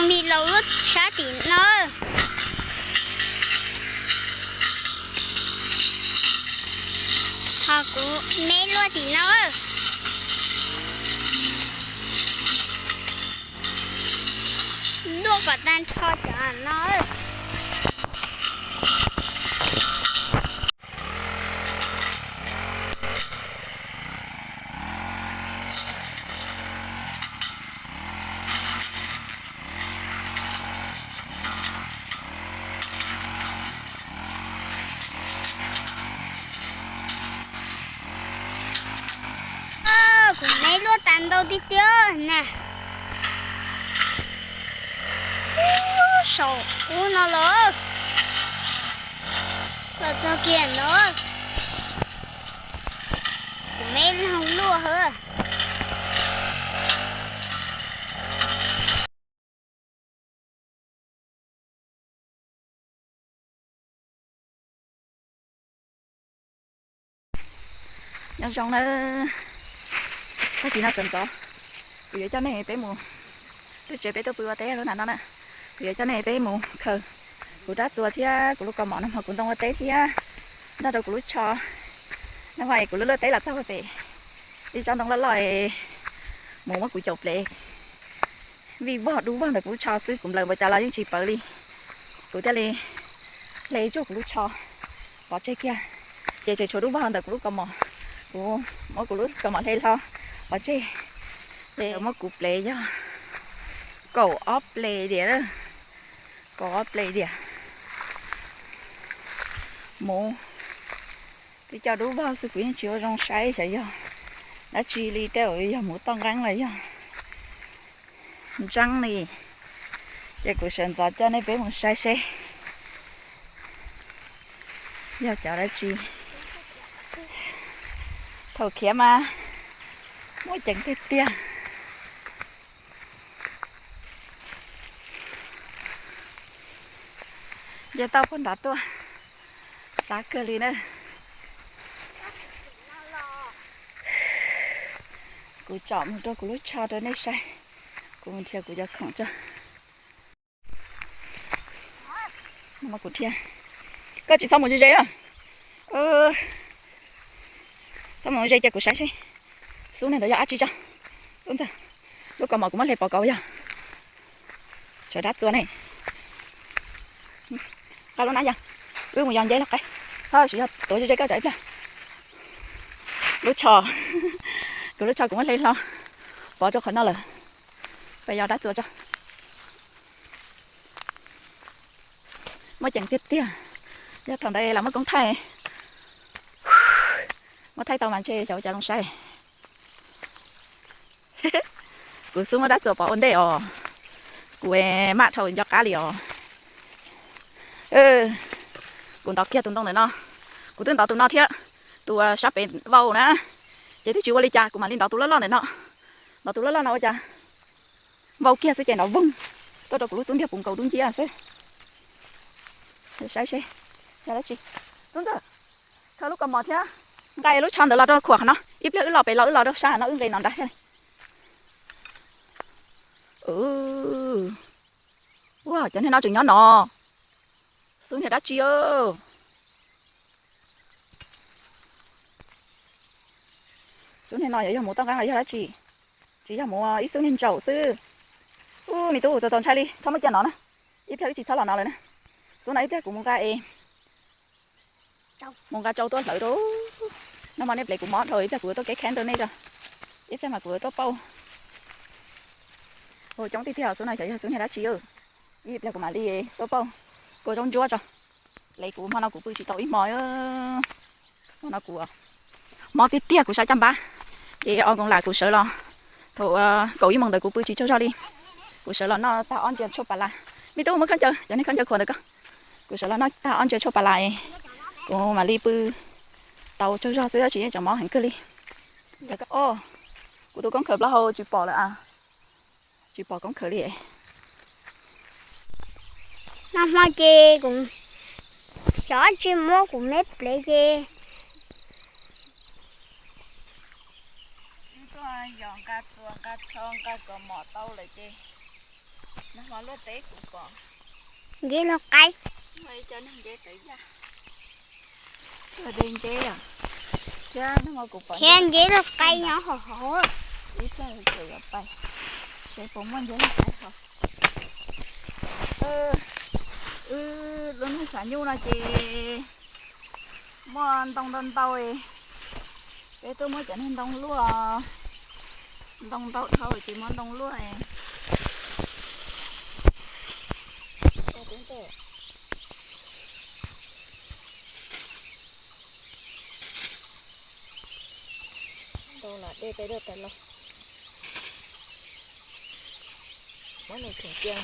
Mi laus luaj sab tim no. Ho kuv me luaj tim no. Luaj kom tag nrho cov no. Kuv me luaj tas ntau tiag tiag na. Saum ub no los, los txog kiag no. Kuv me laug luaj hawb. Nyob zoo na, tag kis no txawm ntxov, kuv yuav coj nej peb mus, twb tsev peb tuaj pw ua teb lub na no na, kuv yuav coj nej peb mus khaws kuv rab txuas thiab kuv lub kaus mom no mas kuv ntoo ua teb thiab nrog rau kuv lub tsho. No mas kuv lub luaj teb los txog pem ib tsob ntoo loj loj, mus muab kuv caum plev vij vog dub vog ntawm kuv lub tsho xwb, kuv nplawm npaum cas los yeej tsis pawv li. Kuv thiaj li hle tsuag kuv lub tsho pov tseg kiag, ces tseem tshuav dub vog ntawm kuv lub kaus mom. Kuv muab kuv lub kaus mom hle hlo pov tseg, ces muab kuv plev yog kaum ob plev diam, kaum ob plev diam. Mus twb coj dub vog xwb, kuv yeej tsis ua zoo saib xyov yog dab tsi li, tej zaum yog mus toj nqeeb los yog ntseeb li. Ces kuv sawv ntxov coj nej peb mus saib seb yog cov dab tsi. Thaum khiav mas muaj ceem tiag tiag. Nce toj puag nrad tuaj, sab kawg li na. Kuv tsom mus rau kuv lub tsho rau nej saib. Kuv mus nrhiav kuv cov khoom tso. Kuv dhia, koj tsis txhob mus ze ze na. Txhob mus ze, cia kuv saib seb xub niag ntawd yog dab tsi tso. Ub ntxawg, lub kaus mom kuv muab hle pov kauv yog tshuav dab txuas ne. Qab lub nab yog, wb mus yos nceb los qab, txhob sim yog tuav ze ze koj tsam ib pliag. Lub tsho, kuv lub tsho kuv muab hle hlo pov rau qhov no lawm. Peb yos dab txuas tso. Muaj ceem tiag tiag. Yog thaum ntawd lam muaj koob thaij, muab thaij tau mas ntshe xyov ua cas zoo saib. Kuv xub muab dab txuas pov ua ntej os. Kuv maj dhau nco qab li os. Kuv ntov kiag tus ntoo ntawm no. Kuv twb ntov tus no thiab, tus sab pem vau na. Ces twb tsis ua li cas, kuv mam li ntov tus loj loj ntawm no. Ntov tus loj loj no ua cas vau kiag xwb ces nrov voog tuaj rau kuv lub xub ntiag puv nkaus dub nciab xwb. Saib seb yog dab tsi. Tub Ntxawg, khaws lub kaus mom thiab nqa lub tsho ntawd los rau khuam qhov no, ib pliag wb los pem los wb los rau sab no wb nqis no nrad thiab. Ua cov niag no tseem nyob no. Xub niag dab tsi? Xub niag no yuav yog mus toj nqeeb los yog dab tsi? Tsis yog mus, ib xub niag ntsaum xwb. Ub, me tub, txaus txaus ntshai li, txhob muab cia no na. Ib pliag wb tsis txhob los no lawm na. Xub no ib pliag kuv mus nqa es, mus nqa tsau tuaj hlawv rau. No mas nej plev kuv mob dhau, ib pliag kuv yuav tuaj keb kheeb rau nej tso. Ib pliag mas kuv yuav tuaj pauj. Ua coob tiag tiag xwb no, xyov yog xub niag dab tsi. Ib pliag kuv mam li tuaj pauj kua zaub ntsuab tso. Plev kuv hmo no kuv pw tsis tau ib hmo. Hmo no kuv mob tiag tiag, kuv sab caj npab ces o nkoos lam kuv sawv los. Thaum kaum ib moos ntawd kuv pw tsis tsaug zog li. Kuv sawv los noj tag ob ntsia tshuaj pas las. Me tub, muab khaub ncaws, cov niag khaub ncaws khuam ntawd koj. Kuv sawv los noj tag ob ntsia tshuaj pas las, kuv mam li pw tau tsaug zog xwb, tab sis yeej tseem mob heev kawg li. Kuv tus koob khawv plaub hau tsis pom lawm a. Tsis pom koob khawv li. Nag hmo ces kuv xyov tsis muab kuv me plev ces tuaj yos nqa txuas nqa tsho nqa kaus mom tau lawm ces nag Nceb lub qaib. Thiab nceb lub qaib nyob hauv hauv. Ib pliag yuav pais seb puas muaj nceb lub qaib hauv. Wb lub neej tshav nyuj no ces muaj ntoo ntau ntau. Peb tuaj muab cov niag ntoo luaj, ntoo ntau dhau ces muab ntoo luaj. Ntoo los dej peb dej tas los. Muab nws kheem cia.